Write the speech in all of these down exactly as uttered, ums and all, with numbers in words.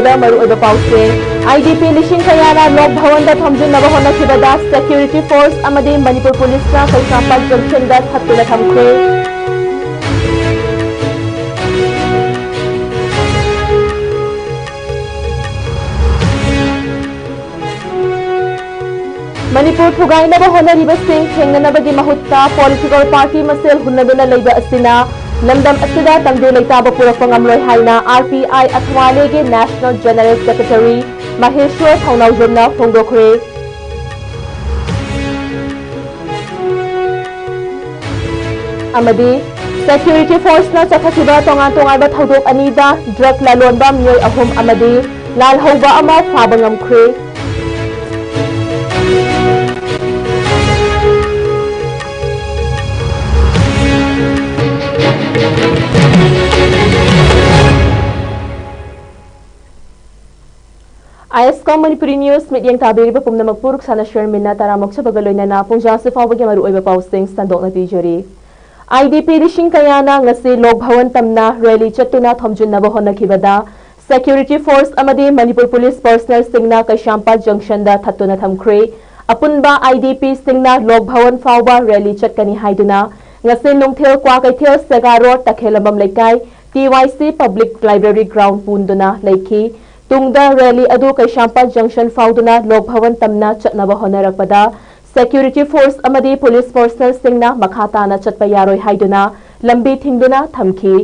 ꯗ ꯃꯔꯨꯑꯣꯏꯕ ꯄꯥꯎꯁꯦ꯫ I D ꯄꯤ ꯂꯤꯁꯤꯡ ꯀꯌꯥꯅ ꯂꯣꯛ ꯚꯋꯟꯗ ꯊꯣꯝꯖꯤꯟꯅꯕ ꯍꯣꯠꯅꯈꯤꯕꯗ security force ꯑꯃꯗꯤ ꯃꯅꯤꯄꯨꯔ ꯄꯨꯂꯤꯁꯅ ꯀꯩꯁꯥꯝꯄꯥꯠ ꯖꯪꯁꯟꯗ ꯊꯠꯇꯨꯅ ꯊꯝꯈ꯭ꯔꯦ꯫ ꯃꯅꯤꯄꯨꯔ ꯊꯨꯒꯥꯏꯅꯕ ꯍꯣꯠꯅꯔꯤꯕꯁꯤꯡ ꯊꯦꯡꯅꯅꯕꯒꯤ ꯃꯍꯨꯠꯇ political party ꯃꯁꯦꯜ ꯍꯨꯟꯅꯗꯨꯅ ꯂꯩꯕ ꯑꯁꯤꯅ ꯂꯝꯗꯝ ꯑꯁꯤꯗ ꯇꯪꯗꯨ ꯂꯩꯇꯥꯕ ꯄꯨꯔꯛꯄ ꯉꯝꯂꯣꯏ ꯍꯥꯏꯅ ꯑꯥꯔ ꯄꯤ ꯑꯥꯏ ꯑꯊꯋꯥꯂꯦꯒꯤ National General Secretary ꯃꯍꯦꯁ꯭ꯋꯔ ꯊꯧꯅꯥꯎꯖꯝꯅ ꯐꯣꯡꯗꯣꯛꯈ꯭ꯔꯦ꯫ ꯑꯃꯗꯤ security forceꯅ ꯆꯠꯊꯈꯤꯕ ꯇꯣꯉꯥꯟ ꯇꯣꯉꯥꯟꯕ ꯊꯧꯗꯣꯛ ꯑꯅꯤꯗ drug ꯂꯂꯣꯟꯕ ꯃꯤꯑꯣꯏ ꯑꯍꯨꯝ ꯑꯃꯗꯤ ꯂꯥꯜꯍꯧꯕ ꯑꯃ ꯐꯥꯕ ꯉꯝꯈ꯭ꯔꯦ꯫ ꯑꯥꯏ ꯑꯦꯁ ꯀꯣꯝ ꯃꯅꯤꯄꯨꯔꯤ ꯅ꯭ꯌꯨꯁ ꯃꯤꯠꯌꯦꯡ ꯇꯥꯕꯤꯔꯤꯕ ꯄꯨꯝꯅꯃꯛꯄꯨ ꯔꯨꯛꯁꯥꯅ ꯁꯔꯃꯤꯟꯅ ꯇꯔꯥꯃꯨꯛ ꯁꯨꯕꯒ ꯂꯣꯏꯅꯅ ꯄꯨꯡꯖꯥ ꯑꯁꯤ ꯐꯥꯎꯕꯒꯤ ꯃꯔꯨꯑꯣꯏꯕ ꯄꯥꯎꯁꯤꯡ ꯁꯟꯗꯣꯛꯅ ꯄꯤꯖꯔꯤ꯫ ꯑꯥꯏ ꯗꯤ ꯄꯤ ꯂꯤꯁꯤꯡ ꯀꯌꯥꯅ ꯉꯁꯤ ꯂꯣꯛ ꯚꯋꯟ ꯇꯝꯅ rally ꯆꯠꯇꯨꯅ ꯊꯣꯝꯖꯤꯟꯅꯕ ꯍꯣꯠꯅꯈꯤꯕꯗ security force ꯑꯃꯗꯤ ꯃꯅꯤꯄꯨꯔ ꯄꯨꯂꯤꯁ personnelꯁꯤꯡꯅ ꯀꯩꯁꯥꯝꯄꯥꯠ ꯖꯪꯁꯟꯗ ꯊꯠꯇꯨꯅ ꯊꯝꯈ꯭ꯔꯦ꯫ ꯑꯄꯨꯟꯕ ꯑꯥꯏ ꯗꯤ ꯄꯤꯁꯤꯡꯅ ꯂꯣꯛ ꯚꯋꯟ ꯐꯥꯎꯕ rally ꯆꯠꯀꯅꯤ ꯍꯥꯏꯗꯨꯅ ꯉꯁꯤ ꯅꯨꯡꯊꯤꯜ ꯀ꯭ꯋꯥꯀꯩꯊꯦꯜ ꯁꯦꯒꯥ ꯔꯣꯗ ꯇꯈꯦꯂꯝꯕꯝ ꯂꯩꯀꯥꯏ ꯇꯤ ꯋꯥꯏ ꯁꯤ Public Library Ground ꯄꯨꯟꯗꯨꯅ ꯂꯩꯈꯤ꯫ ꯇꯨꯡꯗ rally ꯑꯗꯨ ꯀꯩꯁꯥꯝꯄꯥꯠ ꯖꯪꯁꯟ ꯐꯥꯎꯗꯨꯅ ꯂꯣꯛ ꯚꯋꯟ ꯇꯝꯅ ꯆꯠꯅꯕ ꯍꯣꯠꯅꯔꯛꯄꯗ security force ꯑꯃꯗꯤ ꯄꯨꯂꯤꯁ personnelꯁꯤꯡꯅ ꯃꯈꯥ ꯇꯥꯅ ꯆꯠꯄ ꯌꯥꯔꯣꯏ ꯍꯥꯏꯗꯨꯅ ꯂꯝꯕꯤ ꯊꯤꯡꯗꯨꯅ ꯊꯝꯈꯤ꯫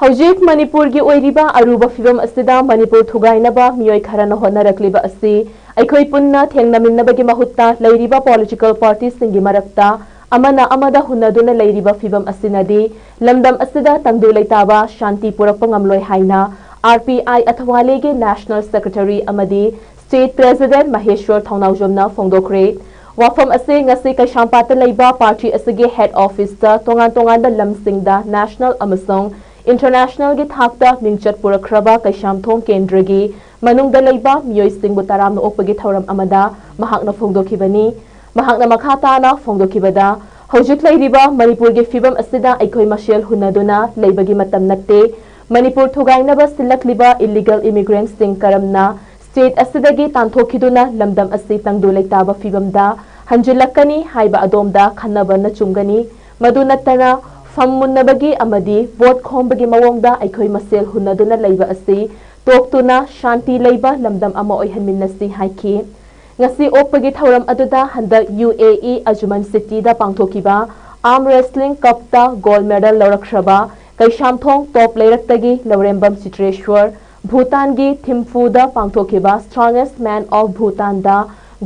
ꯍꯧꯖꯤꯛ ꯃꯅꯤꯄꯨꯔꯒꯤ ꯑꯣꯏꯔꯤꯕ ꯑꯔꯨꯕ ꯐꯤꯚꯝ ꯑꯁꯤꯗ ꯃꯅꯤꯄꯨꯔ ꯊꯨꯒꯥꯏꯅꯕ ꯃꯤꯑꯣꯏ ꯈꯔꯅ ꯍꯣꯠꯅꯔꯛꯂꯤꯕ ꯑꯁꯤ ꯑꯩꯈꯣꯏ ꯄꯨꯟꯅ ꯊꯦꯡꯅꯃꯤꯟꯅꯕꯒꯤ ꯃꯍꯨꯠꯇ ꯂꯩꯔꯤꯕ political partyꯁꯤꯡꯒꯤ ꯃꯔꯛꯇ ꯑꯃꯅ ꯑꯃꯗ ꯍꯨꯟꯅꯗꯨꯅ ꯂꯩꯔꯤꯕ ꯐꯤꯚꯝ ꯑꯁꯤꯅꯗꯤ ꯂꯝꯗꯝ ꯑꯁꯤꯗ ꯇꯪꯗꯨ ꯂꯩꯇꯥꯕ ꯁꯥꯟꯇꯤ ꯄꯨꯔꯛꯄ ꯉꯝꯂꯣꯏ ꯍꯥꯏꯅ ꯑꯥꯔ ꯄꯤ ꯑꯥꯏ ꯑꯊꯋꯥꯂꯦꯒꯤ National Secretary ꯑꯃꯗꯤ State President ꯃꯍꯦꯁ꯭ꯋꯔ ꯊꯧꯅꯥꯎꯖꯝꯅ ꯐꯣꯡꯗꯣꯛꯈ꯭ꯔꯦ꯫ ꯋꯥꯐꯝ ꯑꯁꯤ ꯉꯁꯤ ꯀꯩꯁꯥꯝꯄꯥꯠꯇ ꯂꯩꯕ party ꯑꯁꯤꯒꯤ head officeꯇ ꯇꯣꯉꯥꯟ ꯇꯣꯉꯥꯟꯕ ꯂꯝꯁꯤꯡꯗ national ꯑꯃꯁꯨꯡ internationalꯒꯤ ꯊꯥꯛꯇ ꯃꯤꯡꯆꯠ ꯄꯨꯔꯛꯈ꯭ꯔꯕ ꯀꯩꯁꯥꯝꯊꯣꯡ ꯀꯦꯟꯗ꯭ꯔꯒꯤ ꯃꯅꯨꯡꯗ ꯂꯩꯕ ꯃꯤꯑꯣꯏꯁꯤꯡꯕꯨ ꯇꯔꯥꯝꯅ ꯑꯣꯛꯄꯒꯤ ꯊꯧꯔꯝ ꯑꯃꯗ ꯃꯍꯥꯛꯅ ꯐꯣꯡꯗꯣꯛꯈꯤꯕꯅꯤ꯫ ꯃꯍꯥꯛꯅ ꯃꯈꯥ ꯇꯥꯅ ꯐꯣꯡꯗꯣꯛꯈꯤꯕꯗ, ꯍꯧꯖꯤꯛ ꯂꯩꯔꯤꯕ ꯃꯅꯤꯄꯨꯔꯒꯤ ꯐꯤꯕꯝ ꯑꯁꯤꯗ ꯑꯩꯈꯣꯏ ꯃꯁꯦꯜ ꯍꯨꯟꯅꯗꯨꯅ ꯂꯩꯕꯒꯤ ꯃꯇꯝ ꯅꯠꯇꯦ꯫ ꯃꯅꯤꯄꯨꯔ ꯊꯨꯒꯥꯏꯅꯕ ꯁꯤꯜꯂꯛꯂꯤꯕ illegal immigrantꯁꯤꯡ ꯀꯔꯝꯅ state ꯑꯁꯤꯗꯒꯤ ꯇꯥꯟꯊꯣꯛꯈꯤꯗꯨꯅ ꯂꯝꯗꯝ ꯑꯁꯤ ꯇꯪꯗꯨ ꯂꯩꯇꯥꯕ ꯐꯤꯕꯝꯗ ꯍꯟꯖꯤꯜꯂꯛꯀꯅꯤ ꯍꯥꯏꯕ ꯑꯗꯣꯝꯗ ꯈꯟꯅꯕꯅ ꯆꯨꯝꯒꯅꯤ꯫ ꯃꯗꯨ ꯅꯠꯇꯅ ꯐꯝ ꯃꯨꯟꯅꯕꯒꯤ ꯑꯃꯗꯤ vote ꯈꯣꯝꯕꯒꯤ ꯃꯑꯣꯡꯗ ꯑꯩꯈꯣꯏ ꯃꯁꯦꯜ ꯍꯨꯟꯅꯗꯨꯅ ꯂꯩꯕ ꯑꯁꯤ ꯇꯣꯛꯇꯨꯅ ꯁꯥꯟꯇꯤ ꯂꯩꯕ ꯂꯝꯗꯝ ꯑꯃ ꯑꯣꯏꯍꯟꯃꯤꯟꯅꯁꯤ ꯍꯥꯏꯈꯤ꯫ ꯉꯁꯤ ꯑꯣꯛꯄꯒꯤ ꯊꯧꯔꯝ ꯑꯗꯨꯗ ꯍꯟꯗꯛ ꯌꯨ ꯑꯦ ꯏ ꯑꯖꯃꯟ ꯁꯤꯇꯤꯗ ꯄꯥꯡꯊꯣꯛꯈꯤꯕ arm wrestling cupꯇ gold medal ꯂꯧꯔꯛꯈ꯭ꯔꯕ Keishamthong top ꯂꯩꯔꯛꯇꯒꯤ ꯂꯧꯔꯦꯝꯕꯝ ꯆꯤꯇ꯭ꯔꯦꯁ꯭ꯋꯔ, ꯚꯨꯇꯥꯟꯒꯤ ꯊꯤꯝꯐꯨꯗ ꯄꯥꯡꯊꯣꯛꯈꯤꯕ Strongest Man of Bhutanꯗ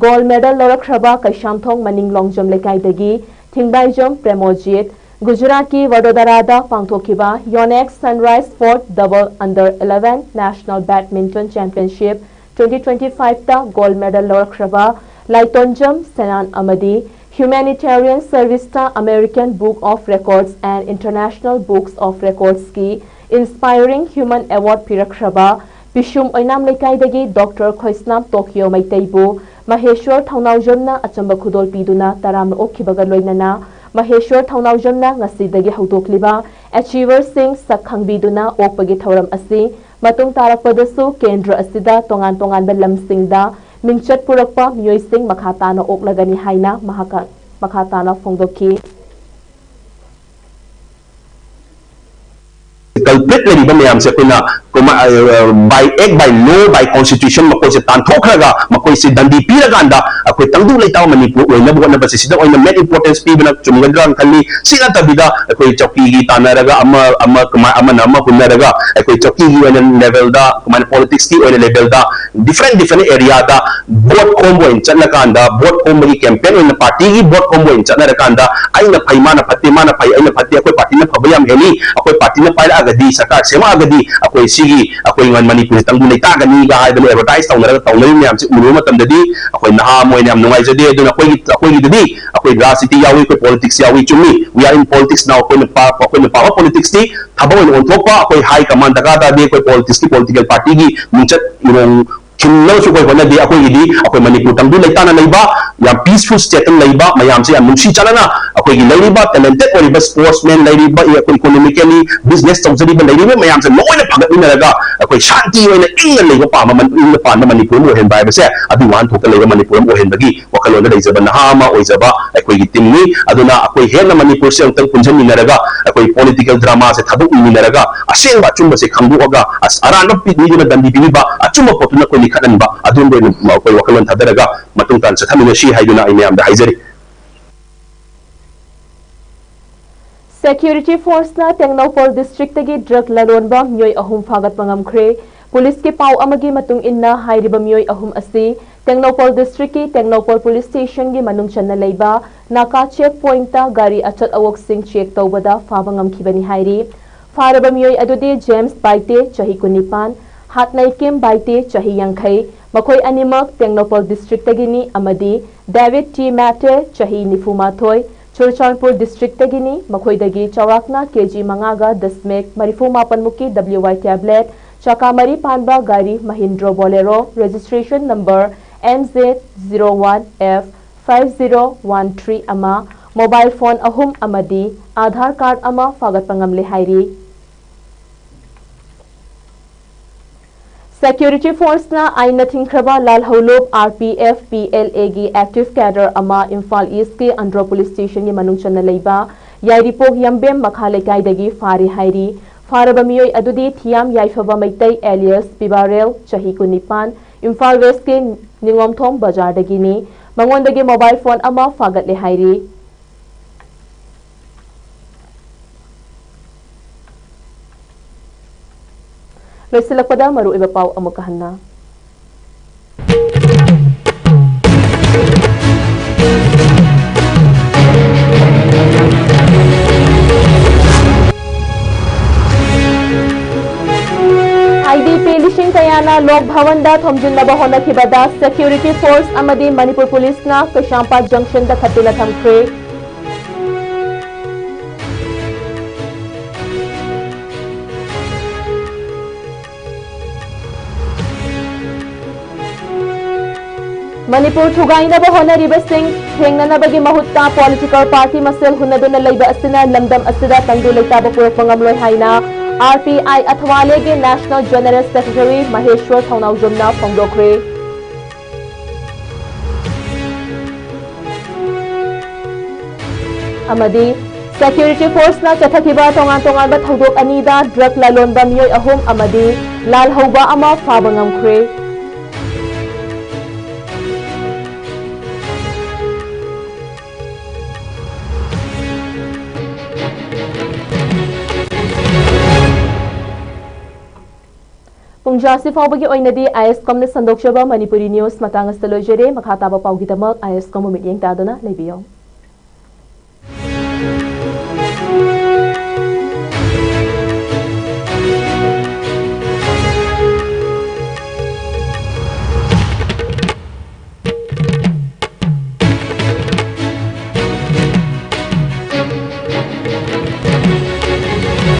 gold medal ꯂꯧꯔꯛꯈ꯭ꯔꯕ Keishamthong ꯃꯅꯤꯡ ꯂꯣꯡꯖꯝ ꯂꯩꯀꯥꯏꯗꯒꯤ ꯊꯤꯡꯕꯥꯏꯖꯝ ꯄ꯭ꯔꯦꯃꯣꯖꯤꯠ, ꯒꯨꯖꯔꯥꯠꯀꯤ ꯋꯗꯣꯗꯔꯥꯗ ꯄꯥꯡꯊꯣꯛꯈꯤꯕ Yonex Sunrise Fort Double Under eleven National Badminton Championship twenty twenty fiveꯇ gold medal ꯂꯧꯔꯛꯈ꯭ꯔꯕ ꯂꯥꯏꯇꯣꯟꯖꯝ ꯁꯦꯅꯥꯟ ꯑꯃꯗꯤ Humanitarian Serviceꯇ American Book of Records and International Books of Recordsꯀꯤ Inspiring Human Award ꯄꯤꯔꯛꯈ꯭ꯔꯕ ꯄꯤꯁꯨꯝ ꯑꯣꯏꯅꯥꯝ ꯂꯩꯀꯥꯏꯗꯒꯤ Doctor ꯈꯣꯏꯁꯅꯥꯝ Tokyo ꯃꯩꯇꯩꯕꯨ ꯃꯍꯦꯁ꯭ꯋꯔ ꯊꯧꯅꯥꯎꯖꯝꯅ ꯑꯆꯝꯕ ꯈꯨꯗꯣꯜ ꯄꯤꯗꯨꯅ ꯇꯔꯥꯝꯅ ꯑꯣꯛꯈꯤꯕꯒ ꯂꯣꯏꯅꯅ ꯃꯍꯦꯁ꯭ꯋꯔ ꯊꯧꯅꯥꯎꯖꯝꯅ ꯉꯁꯤꯗꯒꯤ ꯍꯧꯗꯣꯛꯂꯤꯕ achieverꯁꯤꯡ ꯁꯛ ꯈꯪꯕꯤꯗꯨꯅ ꯑꯣꯛꯄꯒꯤ ꯊꯧꯔꯝ ꯑꯁꯤ ꯃꯇꯨꯡ ꯇꯥꯔꯛꯄꯗꯁꯨ ꯀꯦꯟꯗ꯭ꯔ ꯑꯁꯤꯗ ꯇꯣꯉꯥꯟ ꯇꯣꯉꯥꯟꯕ ꯂꯝꯁꯤꯡꯗ ꯃꯤꯡꯆꯠ ꯄꯨꯔꯛꯄ ꯃꯤꯑꯣꯏꯁꯤꯡ ꯃꯈꯥ ꯇꯥꯅ ꯑꯣꯛꯂꯒꯅꯤ ꯍꯥꯏꯅ ꯃꯍꯥꯛ ꯃꯈꯥ ꯇꯥꯅ ꯐꯣꯡꯗꯣꯛꯈꯤ꯫ Culprit ꯂꯩꯔꯤꯕ ꯃꯌꯥꯝꯁꯦ ꯑꯩꯈꯣꯏꯅ by act, by law, by constitution ꯃꯈꯣꯏꯁꯦ ꯇꯥꯟꯊꯣꯛꯈ꯭ꯔꯒ ꯃꯈꯣꯏꯁꯦ ꯗꯟꯗꯤ ꯄꯤꯔꯀꯥꯟꯗ ꯑꯩꯈꯣꯏ ꯇꯪꯗꯨ ꯂꯩꯇꯥꯕ ꯃꯅꯤꯄꯨꯔ ꯑꯣꯏꯅꯕ ꯍꯣꯠꯅꯕꯁꯦ ꯁꯤꯗ ꯑꯣꯏꯅ main importance ꯄꯤꯕꯅ ꯆꯨꯝꯒꯗ꯭ꯔꯥꯅ ꯈꯜꯂꯤ꯫ ꯁꯤ ꯅꯠꯇꯕꯤꯗ ꯑꯩꯈꯣꯏ ꯆꯧꯀꯤꯒꯤ ꯇꯥꯟꯅꯔꯒ ꯑꯃ ꯑꯃ ꯀꯃꯥꯏ ꯑꯃꯅ ꯑꯃ ꯍꯨꯟꯅꯔꯒ ꯑꯩꯈꯣꯏ ꯆꯧꯀꯤꯒꯤ ꯑꯣꯏꯅ levelꯗ ꯀꯃꯥꯏꯅ politicsꯀꯤ ꯑꯣꯏꯅ levelꯗ different different areaꯗ vote ꯈꯣꯝꯕ ꯑꯣꯏꯅ ꯆꯠꯂꯀꯥꯟꯗ vote ꯈꯣꯝꯕꯒꯤ campaign ꯑꯣꯏꯅ partyꯒꯤ vote ꯈꯣꯝꯕ ꯑꯣꯏꯅ ꯆꯠꯅꯔꯀꯥꯟꯗ ꯑꯩꯅ ꯐꯩ ꯃꯥꯅ ꯐꯠꯇꯦ ꯃꯥꯅ ꯐꯩ ꯑꯩꯅ ꯐꯠꯇꯦ ꯑꯩꯈꯣꯏ partyꯅ ꯐꯕ ꯌꯥꯝ ꯍꯦꯜꯂꯤ ꯑꯩꯈꯣꯏ partyꯅ ꯄꯥꯏꯔꯛꯑꯒꯗꯤ ꯁꯔꯀꯥꯔ ꯁꯦꯝꯃꯛꯑꯒꯗꯤ ꯑꯩꯈꯣꯏ ꯁꯤ ꯑꯩꯈꯣꯏ ꯃꯅꯤꯄꯨꯔꯁꯤ ꯇꯪꯗꯨ ꯂꯩꯇꯥꯒꯅꯤꯒ ꯍꯥꯏꯗꯅ ꯑꯦꯗꯚꯔꯇꯥꯏꯁ ꯇꯧꯅꯔꯒ ꯇꯧꯅꯔꯤꯕ ꯃꯌꯥꯝꯁꯦ ꯎꯔꯨꯕ ꯃꯇꯝꯗꯗꯤ ꯑꯩꯈꯣꯏ ꯅꯍꯥ ꯑꯃ ꯑꯣꯏꯅ ꯌꯥꯝ ꯅꯨꯡꯉꯥꯏꯖꯗꯦ꯫ ꯑꯗꯨꯅ ꯑꯩꯈꯣꯏꯒꯤ ꯑꯩꯈꯣꯏꯒꯤꯗꯗꯤ ꯑꯩꯈꯣꯏ ꯔꯥꯖꯅꯤꯇꯤ ꯌꯥꯎꯏ, ꯑꯩꯈꯣꯏ ꯄꯣꯂꯤꯇꯤꯛꯁ ꯌꯥꯎꯏ, ꯆꯨꯝꯃꯤ, we are in politics now꯫ ꯑꯩꯈꯣꯏꯅ ꯄꯥ- ꯑꯩꯈꯣꯏꯅ ꯄꯥꯕ ꯄꯣꯂꯤꯇꯤꯛꯁꯇꯤ ꯊꯕꯛ ꯑꯣꯏꯅ ꯑꯣꯟꯊꯣꯛꯄ, ꯑꯩꯈꯣꯏ ꯍꯥꯏ ꯀꯃꯥꯟ ꯗꯔꯀꯥꯔ ꯇꯥꯗꯦ꯫ ꯑꯩꯈꯣꯏ ꯄꯣꯂꯤꯇꯤꯛꯁꯀꯤ ꯄꯣꯂꯤꯇꯤꯀꯦꯜ ꯄꯥꯔꯇꯤꯒꯤ ꯃꯤꯡꯆꯠ ꯏꯔꯣꯡ ꯈꯤꯟꯅꯕꯁꯨ ꯑꯩꯈꯣꯏ ꯍꯣꯠꯅꯗꯦ꯫ ꯑꯩꯈꯣꯏꯒꯤꯗꯤ ꯑꯩꯈꯣꯏ ꯃꯅꯤꯄꯨꯔ ꯇꯪꯗꯨ ꯂꯩꯇꯥꯅ ꯂꯩꯕ, ꯌꯥꯝ ꯄꯤꯁꯐꯨꯜ ꯁ꯭ꯇꯦꯠꯇ ꯂꯩꯕ, ꯃꯌꯥꯝꯁꯦ ꯌꯥꯝ ꯅꯨꯡꯁꯤ ꯆꯥꯟꯅꯅ ꯑꯩꯈꯣꯏꯒꯤ ꯂꯩꯔꯤꯕ ꯇꯦꯂꯦꯟꯇꯦꯠ ꯑꯣꯏꯔꯤꯕ ꯁ꯭ꯄꯣꯔꯠꯁꯃꯦꯟ ꯂꯩꯔꯤꯕ, ꯑꯩꯈꯣꯏ ꯏꯀꯣꯅꯣꯃꯤꯀꯦꯜꯂꯤ ꯕꯤꯖꯤꯅꯦꯁ ꯇꯧꯖꯔꯤꯕ ꯂꯩꯔꯤꯕ ꯃꯌꯥꯝꯁꯦ ꯂꯣꯏꯅ ꯐꯒꯠꯃꯤꯟꯅꯔꯒ ꯑꯩꯈꯣꯏ ꯁꯥꯟꯇꯤ ꯑꯣꯏꯅ ꯏꯪꯅ ꯂꯩꯕ ꯄꯥꯝꯕ ꯃꯟ- ꯏꯪꯅ ꯄꯥꯟꯕ ꯃꯅꯤꯄꯨꯔ ꯑꯃ ꯑꯣꯏꯍꯟꯕ ꯍꯥꯏꯕꯁꯦ ꯑꯗꯨꯒꯤ ꯋꯥꯍꯟꯊꯣꯛꯇ ꯂꯩꯕ ꯃꯅꯤꯄꯨꯔ ꯑꯃ ꯑꯣꯏꯍꯟꯕꯒꯤ ꯋꯥꯈꯜꯂꯣꯟꯗ ꯂꯩꯖꯕ ꯅꯍꯥ ꯑꯃ ꯑꯣꯏꯖꯕ ꯑꯩꯈꯣꯏꯒꯤ ꯇꯤꯝꯅꯤ꯫ ꯑꯗꯨꯅ ꯑꯩꯈꯣꯏ ꯍꯦꯟꯅ ꯃꯅꯤꯄꯨꯔꯁꯦ ꯑꯃꯨꯛꯇꯪ ꯄꯨꯟꯁꯤꯟꯃꯤꯟꯅꯔꯒ ꯑꯩꯈꯣꯏ ꯄꯣꯂꯤꯇꯤꯀꯦꯜ ꯗ꯭ꯔꯃꯥꯁꯦ ꯊꯥꯗꯣꯛꯃꯤꯟꯅꯔꯒ ꯑꯁꯦꯡꯕ ꯑꯆꯨꯝꯕꯁꯦ ꯈꯪꯗꯣꯛꯑꯒ ꯑꯁ ꯑꯔꯥꯟꯕ ꯄꯤ- ꯃꯤꯗꯨꯅ ꯗꯟꯗꯤ ꯄꯤꯕꯤꯕ, ꯑꯆꯨꯝꯕ ꯄꯣꯠꯇꯨꯅ ꯑꯩꯈꯣꯏ ꯂꯤꯈꯠꯍꯟꯕ, ꯑꯗꯨꯝꯕ ꯑꯣꯏꯅ ꯑꯩꯈꯣꯏ ꯋꯥꯈꯜꯂꯣꯟ ꯊꯥꯗꯔꯒ ꯃꯇꯨꯡ ꯇꯥꯅ ꯆꯠꯊꯃꯤꯟꯅꯁꯤ ꯍꯥꯏꯗꯨꯅ ꯑꯩ ꯃꯌꯥꯝꯗ ꯍꯥꯏꯖꯔꯤ꯫ ꯁꯦꯀ꯭ꯌꯨꯔꯤꯇꯤ ꯐꯣꯔꯁꯅ ꯇꯦꯡꯅꯧꯄꯜ ꯗꯤꯁꯇ꯭ꯔꯤꯛꯇꯒꯤ ꯗ꯭ꯔꯒ ꯂꯂꯣꯟꯕ ꯃꯤꯑꯣꯏ ꯑꯍꯨꯝ ꯐꯥꯒꯠꯄ ꯉꯝꯈ꯭ꯔꯦ꯫ ꯄꯨꯂꯤꯁꯀꯤ ꯄꯥꯎ ꯑꯃꯒꯤ ꯃꯇꯨꯡ ꯏꯟꯅ ꯍꯥꯏꯔꯤꯕ ꯃꯤꯑꯣꯏ ꯑꯍꯨꯝ ꯑꯁꯤ ꯇꯦꯡꯅꯧꯄꯜ ꯗꯤꯁꯇ꯭ꯔꯤꯛꯀꯤ ꯇꯦꯡꯅꯧꯄꯜ ꯄꯨꯂꯤꯁ ꯁ꯭ꯇꯦꯁꯟꯒꯤ ꯃꯅꯨꯡ ꯆꯟꯅ ꯂꯩꯕ ꯅꯥꯀꯥ ꯆꯦꯛ ꯄꯣꯏꯟꯠꯇ ꯒꯥꯔꯤ ꯑꯆꯠ ꯑꯋꯣꯛꯁꯤꯡ ꯆꯦꯛ ꯇꯧꯕꯗ ꯐꯥꯕ ꯉꯝꯈꯤꯕꯅꯤ ꯍꯥꯏꯔꯤ꯫ ꯐꯥꯔꯕ ꯃꯤꯑꯣꯏ ꯑꯗꯨꯗꯤ ꯖꯦꯝꯁ ꯕꯥꯏꯇꯦ, ꯆꯍꯤ ꯀꯨꯟꯅꯤꯄꯥꯟ, ꯍꯥꯠꯅꯩꯀꯤꯝ ꯕꯥꯏꯇꯦ, ꯆꯍꯤ ꯌꯥꯡꯈꯩ, ꯃꯈꯣꯏ ꯑꯅꯤꯃꯛ ꯇꯦꯡꯅꯧꯄꯜ ꯗꯤꯁꯇ꯭ꯔꯤꯛꯇꯒꯤꯅꯤ ꯑꯃꯗꯤ ꯗꯦꯕꯤꯠ ꯇꯤ ꯃꯦꯇꯦ, ꯆꯍꯤ ꯅꯤꯐꯨ ꯃꯥꯊꯣꯏ, ꯆꯨꯔꯆꯥꯟꯄꯨꯔ ꯗꯤꯁꯇ꯭ꯔꯤꯛꯇꯒꯤꯅꯤ꯫ ꯃꯈꯣꯏꯗꯒꯤ ꯆꯥꯎꯔꯥꯛꯅ ꯀꯦꯖꯤ ꯃꯉꯥꯒ ꯗꯁꯃꯤꯛ ꯃꯔꯤꯐꯨ ꯃꯥꯄꯟ ꯃꯨꯛꯀꯤ ꯗꯕ꯭ꯂꯤꯎ ꯋꯥꯏ ꯇꯦꯕ꯭ꯂꯦꯠ, ꯆꯀꯥ ꯃꯔꯤ ꯄꯥꯟꯕ ꯒꯥꯔꯤ Mahindra Bolero, registration number N Z zero one F five zero one three ꯑꯃ, ꯃꯣꯕꯥꯏꯜ ꯐꯣꯟ ꯑꯍꯨꯝ ꯑꯃꯗꯤ ꯑꯥꯙꯥꯔ ꯀꯥꯔꯗ ꯑꯃ ꯐꯥꯒꯠꯄ ꯉꯝꯂꯦ ꯍꯥꯏꯔꯤ꯫ ꯁꯦꯀ꯭ꯌꯨꯔꯤꯇꯤ ꯐꯣꯔꯁꯅ ꯑꯥꯏꯟꯅ ꯊꯤꯡꯈ꯭ꯔꯕ ꯂꯥꯜꯍꯧꯂꯨꯞ R P F P L ꯑꯦꯒꯤ ꯑꯦꯛꯇꯤꯚ ꯀꯦꯗꯔ ꯑꯃ ꯏꯝꯐꯥꯜ ꯏꯁꯀꯤ ꯑꯟꯗ꯭ꯔꯣ ꯄꯨꯂꯤꯁ ꯁ꯭ꯇꯦꯁꯟꯒꯤ ꯃꯅꯨꯡ ꯆꯟꯅ ꯂꯩꯕ ꯌꯥꯏꯔꯤꯄꯣꯛ ꯌꯥꯝꯕꯦꯝ ꯃꯈꯥ ꯂꯩꯀꯥꯏꯗꯒꯤ ꯐꯥꯔꯦ ꯍꯥꯏꯔꯤ꯫ ꯐꯥꯔꯕ ꯃꯤꯑꯣꯏ ꯑꯗꯨꯗꯤ ꯊꯤꯌꯥꯝ ꯌꯥꯏꯐꯕ ꯃꯩꯇꯩ ꯑꯦꯂꯤꯌꯁ ꯄꯤꯕꯥꯔꯦꯜ, ꯆꯍꯤ ꯀꯨꯟꯅꯤꯄꯥꯟ, ꯏꯝꯐꯥꯜ ꯋꯦꯁꯀꯤ ꯅꯤꯉꯣꯝꯊꯣꯡ ꯕꯖꯥꯔꯗꯒꯤꯅꯤ꯫ ꯃꯉꯣꯟꯗꯒꯤ ꯃꯣꯕꯥꯏꯜ ꯐꯣꯟ ꯑꯃ ꯐꯥꯒꯠꯂꯦ ꯍꯥꯏꯔꯤ꯫ ꯂꯣꯏꯁꯤꯜꯂꯛꯄꯗ ꯃꯔꯨꯑꯣꯏꯕ ꯄꯥꯎ ꯑꯃꯨꯛꯀ ꯍꯟꯅ꯫ ꯍꯥꯟꯅ ꯂꯣꯛ ꯚꯋꯟꯗ ꯊꯣꯝꯖꯤꯟꯅꯕ ꯍꯣꯠꯅꯈꯤꯕꯗ ꯁꯦꯀ꯭ꯌꯨꯔꯤꯇꯤ ꯐꯣꯔꯁ ꯑꯃꯗꯤ ꯃꯅꯤꯄꯨꯔ ꯄꯨꯂꯤꯁꯅ ꯀꯩꯁꯥꯝꯄꯥꯠ ꯖꯪꯁꯟꯗ ꯊꯠꯇꯨꯅ ꯊꯝꯈ꯭ꯔꯦ꯫ ꯃꯅꯤꯄꯨꯔ ꯊꯨꯒꯥꯏꯅꯕ ꯍꯣꯠꯅꯔꯤꯕꯁꯤꯡ ꯊꯦꯡꯅꯅꯕꯒꯤ ꯃꯍꯨꯠꯇ ꯄꯣꯂꯤꯇꯤꯀꯦꯜ ꯄꯥꯔꯇꯤ ꯃꯁꯦꯜ ꯍꯨꯟꯅꯗꯨꯅ ꯂꯩꯕ ꯑꯁꯤꯅ ꯂꯝꯗꯝ ꯑꯁꯤꯗ ꯇꯪꯗꯨ ꯂꯩꯇꯥꯕ ꯄꯨꯔꯛꯄ ꯉꯝꯂꯣꯏ ꯍꯥꯏꯅ ꯑꯥꯔ ꯄꯤ ꯑꯥꯏ ꯑꯊꯋꯥꯂꯦꯒꯤ ꯅꯦꯁꯅꯦꯜ ꯖꯦꯅꯔꯦꯜ ꯁꯦꯀ꯭ꯔꯦꯇꯔꯤ ꯃꯍꯦꯁ꯭ꯋꯔ ꯊꯧꯅꯥꯎꯖꯝꯅ ꯐꯣꯡꯗꯣꯛꯈ꯭ꯔꯦ꯫ ꯑꯃꯗꯤ ꯁꯦꯀ꯭ꯌꯨꯔꯤꯇꯤ ꯐꯣꯔꯁꯅ ꯆꯠꯊꯈꯤꯕ ꯇꯣꯉꯥꯟ ꯇꯣꯉꯥꯟꯕ ꯊꯧꯗꯣꯛ ꯑꯅꯤꯗ ꯗ꯭ꯔꯒ ꯂꯂꯣꯟꯕ ꯃꯤꯑꯣꯏ ꯑꯍꯨꯝ ꯑꯃꯗꯤ ꯂꯥꯜꯍꯧꯕ ꯑꯃ ꯐꯥꯕ ꯉꯝꯈ꯭ꯔꯦ꯫ ꯄꯨꯡꯖꯥꯁꯤ ꯐꯥꯎꯕꯒꯤ ꯑꯣꯏꯅꯗꯤ ꯑꯥꯏ ꯑꯦꯁ ꯀꯣꯝꯅ ꯁꯟꯗꯣꯛꯆꯕ ꯃꯅꯤꯄꯨꯔꯤ ꯅ꯭ꯌꯨꯁ ꯃꯇꯥꯡ ꯑꯁꯤꯗ ꯂꯣꯏꯖꯔꯦ꯫ ꯃꯈꯥ ꯇꯥꯕ ꯄꯥꯎꯒꯤꯗꯃꯛ ꯑꯥꯏ ꯑꯦꯁ ꯀꯣꯝꯕꯨ ꯃꯤꯠꯌꯦꯡ ꯇꯥꯗꯨꯅ ꯂꯩꯕꯤꯌꯨ꯫